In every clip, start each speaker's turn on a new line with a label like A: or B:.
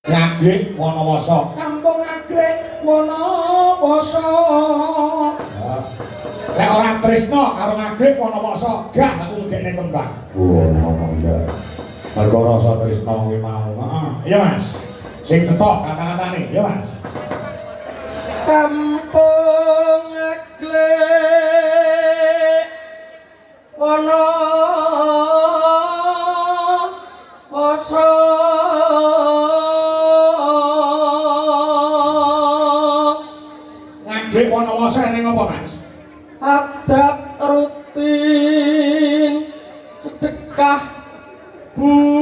A: Ngaglik Wanawasa. Kampung Ngaglik Wanawasa. Lek ora tresna karo Ngaglik Wanawasa, gah aku ngekne tembang. Oh, ngono ya. Mergo rasa tresna kuwi mau. Heeh. Iya, Mas. Sing cetok kata-katane, ya Mas.
B: Kampung Ngaglik Wanawasa.
A: Ngaglik Wanawasa eneng apa, Mas?
B: Adat rutin sedekah bumi.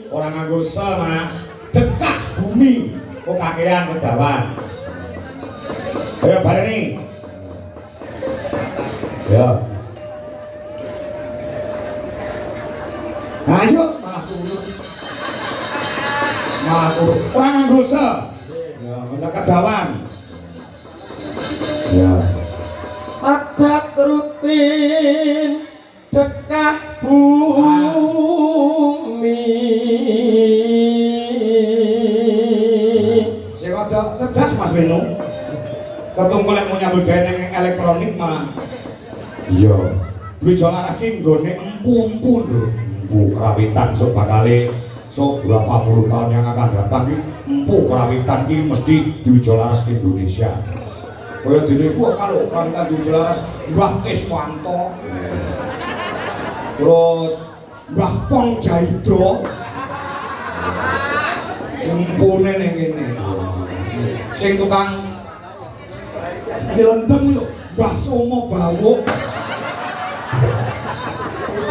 A: Ora nganggo se, Mas. Dekah bumi. Kok kakean kedawan. Ayo baleni. Ya. Ayo malah turu. Malah turu. Ora nganggo se. Ya, ngono kedawan. Ya.
B: Adat rutin dekah bumi.
A: Sing rada cerdas Mas Wenu. Ketunggu lek mau nyambut gawe ning elektronik malah. Iya. Dwijo Laras ki nggone empu-empu lho. Empu krawitan sok bakale sok berapa puluh tahun yang akan datang ki empu krawitan ki mesti Dwijo Laras Indonesia. Kaya dene suwe kalau krawitan Dwijo Laras Mbah Iswanto. Terus Mbah Pong Jaido. Empune ning kene. Sing tukang nyelendem lho, Mbah Somo Bawuk.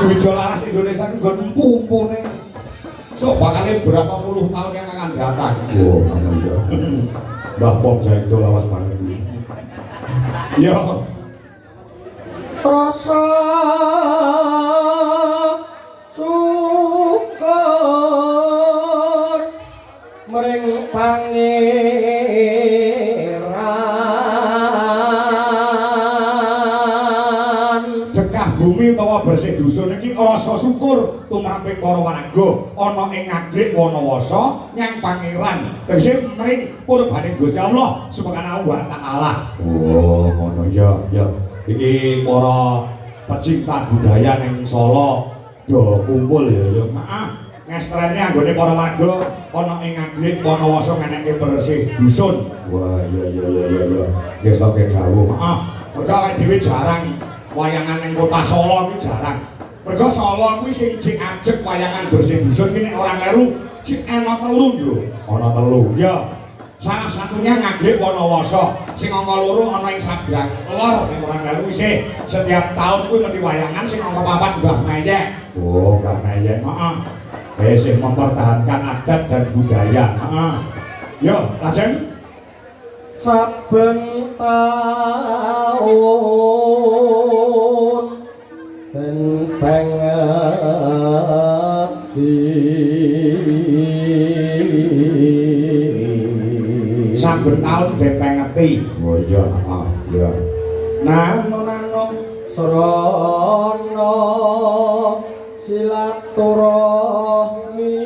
A: Dwijo Laras Indonesia ki nggon empu-empune. Sok bakale berapa puluh tahun yang akan datang. Oh, ngono ya. Mbah Pong Jaido lawas banget kuwi. Iya.
B: Rasa syukur mring pangeran.
A: Dekah bumi utawa bersih dusun iki rasa syukur tumraping para warga ana ing Ngaglik Wanawasa nyang pangeran. Tegese mring purbaning Gusti Allah Subhanahu wa taala. Oh, ngono ya, ya. Iki para pecinta budaya ning Solo do kumpul ya, ya. Maaf, ngestrene anggone para warga ana ing Ngaglik Wanawasa ngeneke bersih dusun. Wah, iya iya iya iya iya. Ngestoke dawuh. Maaf, mergo awake dhewe jarang wayangan ning kota Solo kuwi jarang. Mergo Solo kuwi sing jek ajeg wayangan bersih dusun ki nek ora kleru sik ana telu lho. Ana telu. Ya. Salah satunya Ngaglik Wanawasa. Sing angka loro ana ing Sabrang Lor nek ora kleru isih setiap tahun kuwi mesti wayangan sing angka papat Mbah Meyek. Oh, Mbah Meyek. Heeh. Isih mempertahankan adat dan budaya. Heeh. Yo, lajeng
B: Saben taun den pengeti.
A: Saben taun den pengeti. Oh iya, heeh, iya. Nano nano
B: srana silaturahmi.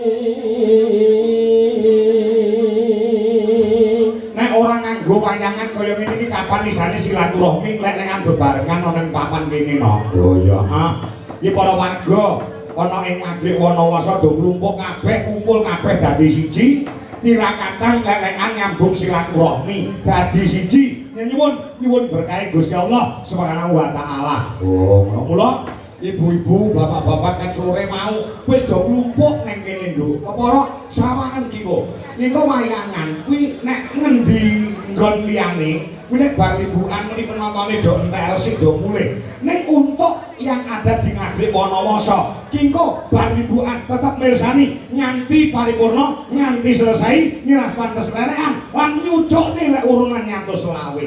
A: Nek ora nganggo wayangan kaya ngene iki kapan isane silaturahmi lek-lekan bebarengan ana ing papan kene no. Oh iya, heeh. Iki para warga ana ing Ngaglik Wanawasa do nglumpuk kabeh kumpul kabeh dadi siji. Tirakatan lek-lekan nyambung silaturahmi dadi siji. Nyuwun nyuwun berkahe Gusti Allah Subhanahu wa taala. Oh, ngono mula ibu-ibu, bapak-bapak kan sore mau wis do nglumpuk ning kene nduk. Kepara sawangan ki kok. Engko wayangan kuwi nek ngendi nggon liyane kuwi nek bar limbukan meni penontone do entek resik do mulih. Ning untuk yang ada di Ngaglik Wanawasa, kingko bar limbukan tetep mirsani nganti paripurna, nganti selesai, nyiras pantes lelekan lan nyucukne lek urunan nyatus selawe.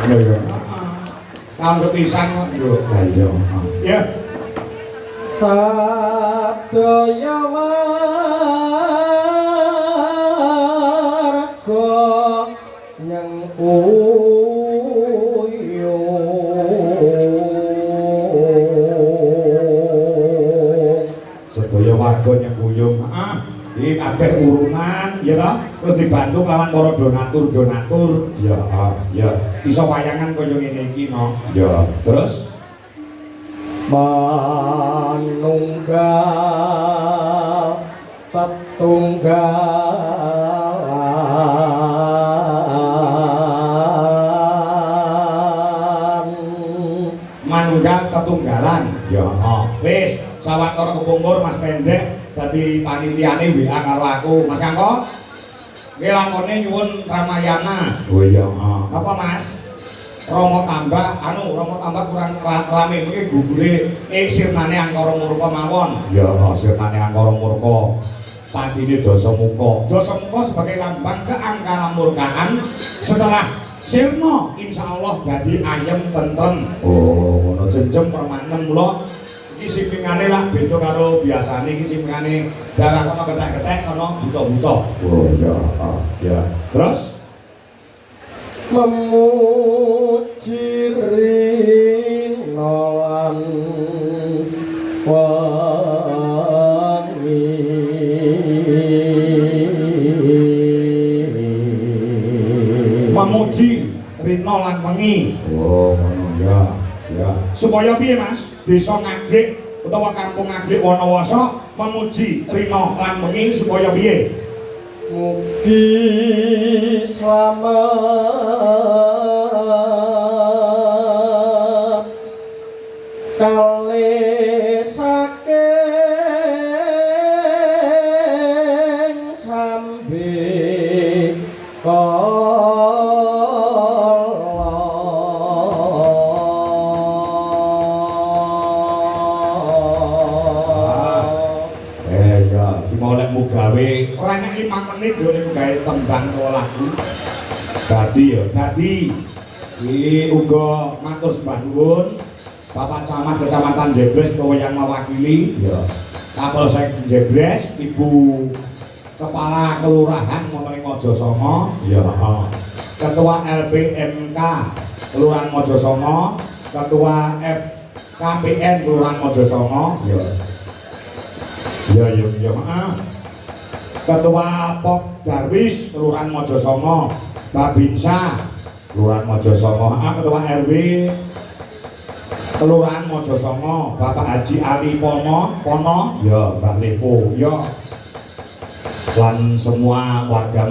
A: Ngono ya. Setahun sepisan kok yo. Lah iya. Ya.
B: Sadaya warga nyengkuyung.
A: Iki kabeh urunan ya toh, terus dibantu kelawan para donatur-donatur. Ya, ah, ya. Iso wayangan kaya ngene iki no. Ya, terus
B: manunggal tetunggalan.
A: Manunggal tetunggalan. Ya, oh. Wis, sawetara kepungkur Mas Pendek dadi panitiane WA karo aku. Mas Kangko. Nggih lakone nyuwun Ramayana. Oh iya, oh. Apa Mas? Rama tambah anu Rama tambah kurang rame mengki gugure sirnane Angkara Murka mawon. Ya, oh, sirnane Angkara Murka. Patine Dasamuka. Dasamuka sebagai lambang keangkara murkaan setelah sirna insyaallah dadi ayem tentrem. Oh, ngono jenjem permanen mula iki simpingane lak beda karo biasane, iki simpingane darah kono kethek-kethek kono buta-buta. Oh iya, oh, ya. Terus
B: memuji rina lan wengi.
A: Memuji rina lan wengi. Oh, ngono ya. Ya. Supaya piye, Mas? Desa Ngaglik utawa kampung Ngaglik Wanawasa memuji rina lan wengi supaya piye?
B: Mugi slamet kalih saking sambe kala.
A: Eh ya, iki mau lek mugawe ora nek 5 menit yo nek gawe tembang utawa lagu. Dadi ya, dadi iki uga matur sembah nuwun Bapak Camat Kecamatan Jebres utawa yang mewakili ya. Kapolsek Jebres, Ibu Kepala Kelurahan wonten ing Mojosongo, ya, heeh. Ketua LPMK Kelurahan Mojosongo, Ketua FKPN Kelurahan Mojosongo, ya. Ya ya ya, heeh. Ketua Pok Darwis Kelurahan Mojosongo, Babinsa Kelurahan Mojosongo, heeh, Ketua RW Kelurahan Mojosongo, Bapak Haji Ali Pono, Pono, ya Mbah Lepo, ya. Lan semua warga